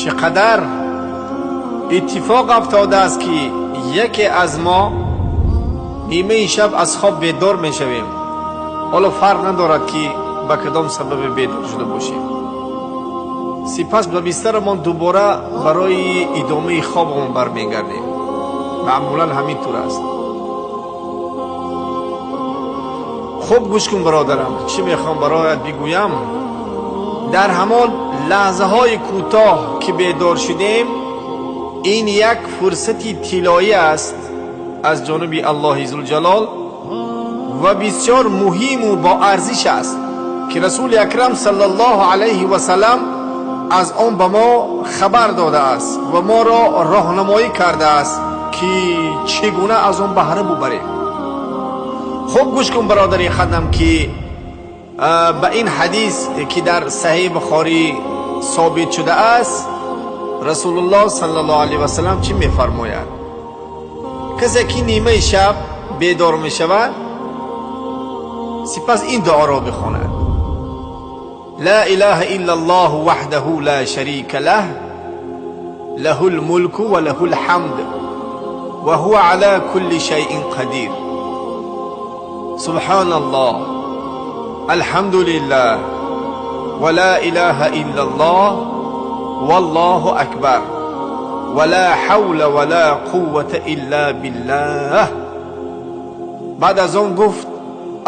Чӣ қадар иттифоқ афтодааст, ки яке аз мо нимаи шаб аз хоб бедор мешавем. Ҳоло фарқ надорад, ки ба кадом сабабе бедор шуда бошем. Сипас ба бистарамон дубора барои идомаи хобамон бармегардем. Маъмулан ҳамин тур аст. Хуб гӯш кун, бародарам, чӣ мехоҳам бароят бигӯям. Дар ҳамон лаҳзаҳои кӯтоҳ, ки бедор шудем, ин як фурсати тиллоӣ аст аз ҷониби Аллоҳи Зулҷалол ва бисёр муҳиму боарзиш аст, ки Расули Акрам саллаллоҳу алайҳи васалам аз он ба мо хабар додааст ва моро роҳнамоӣ кардааст, ки чӣ гуна аз он баҳра бубарем. Хуб гӯш кун, бародари хадам, ки ба ин ҳадис, ки дар Саҳеҳи Бухорӣ собит шудааст, Расулуллоҳ саллаллоҳу алайҳи васалам чӣ мефармояд. Касе ки нимаи шаб бедор мешавад, сипас ин дуоро бихонад: ла илаҳа илла аллоҳу ваҳдаҳу ла шарика лаҳ, лаҳул мулку ва лаҳул ҳамд, ва ҳува ала кулли шайъин қадир. Субҳаналлоҳ, алҳамдулиллаҳ, ва ла илаҳа иллаллоҳ, валлоҳу акбар, ва ла ҳавла ва ла қуввата илла биллаҳ. Баъд аз он гуфт: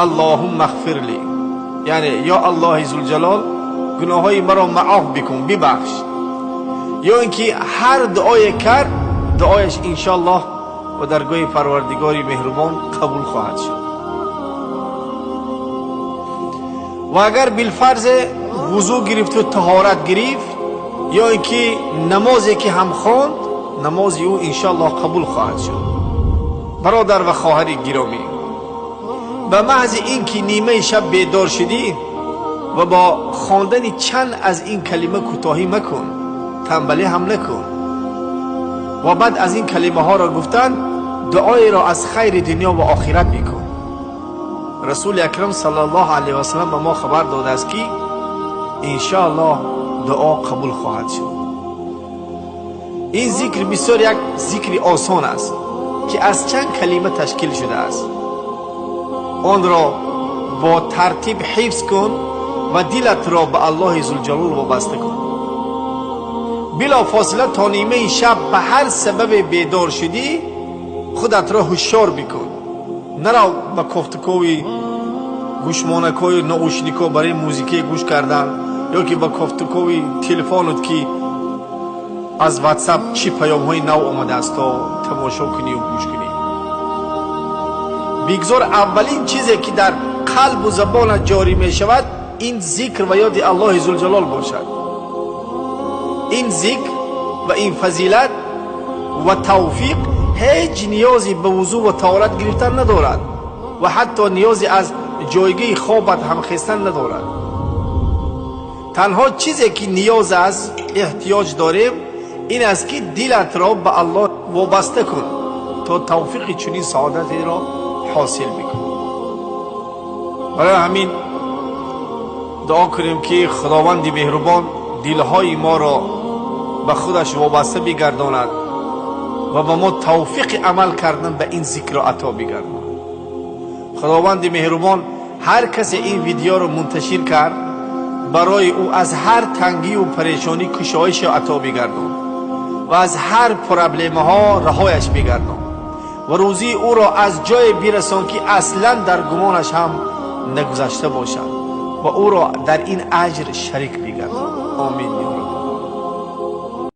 Аллоҳумма ғфирли, яъне ё Аллоҳи Зулҷалол, гуноҳҳои маро маоф бикун, бибахш. Ё ин ки ҳар дуое кард, дуояш иншоаллоҳ ба даргоҳи Парвардигори меҳрубон қабул хоҳад шуд. Ва агар билфарзе вузӯ гирифту таҳорат гирифт, ё ин ки намозе ки ҳам хонд, намози ӯ иншоаллоҳ қабул хоҳад шуд. Бародар ва хоҳари гиромӣ, ба маҳзи ин ки нимаи шаб бедор шудӣ ва бо хондани чанд аз ин калима кӯтоҳӣ макун, танбалӣ ҳам накун ва баъд аз ин калимаҳоро гуфтан дуоеро аз хайри дунё ва охират бикун. Расули Акрам саллаллоҳу алайҳи васалам ба мо хабар додааст, ки иншоаллоҳ дуо қабул хоҳад шуд. Ин зикр бисёр як зикри осон аст, ки аз чанд калима ташкил шудааст. Онро бо тартиб ҳифз кун ва дилатро ба Аллоҳи Зулҷалол вобаста кун. Билофосила то нимаи шаб ба ҳар сабабе бедор шудӣ, худатро ҳушёр бикун. Нарав ба кофтукови гӯшмонакҳою наушникҳо барои музикае гӯш кардан, ё ки ба кофтукови телефонут, ки аз Ватсап чӣ паёмҳои нав омадааст, то тамошо кунию гӯш кунӣ. Бигзор аввалин чизе, ки дар қалбу забонат ҷорӣ мешавад, ин зикр ва ёди Аллоҳи Зулҷалол бошад. Ин зикр ва ин фазилат ва тавфиқ ҳеҷ ниёзе ба вузӯ ва таҳорат гирифтан надорад ва ҳатто ниёзе аз ҷойгоҳи хобат ҳам хестан надорад. Танҳо чизе, ки ниёз аст, эҳтиёҷ дорем, ин аст, ки дилатро ба Аллоҳ вобаста кун, то тавфиқи чунин саодатеро ҳосил бикунӣ. Барои ҳамин дуо кунем, ки Худованди меҳрубон дилҳои моро ба худаш вобаста бигардонад ва ба мо тавфиқи амал кардан ба ин зикрро ато бигардонад. Худованди меҳрубон ҳар касе ин видеоро мунташир кард, барои ӯ аз ҳар тангию парешонӣ кушоишро ато бигардон ва аз ҳар проблемаҳо раҳояш бигардон ва рӯзии ӯро аз ҷое бирасон, ки аслан дар гумонаш ҳам нагузашта бошад, ва ӯро дар ин аҷр шарик бигардон. Омин ё.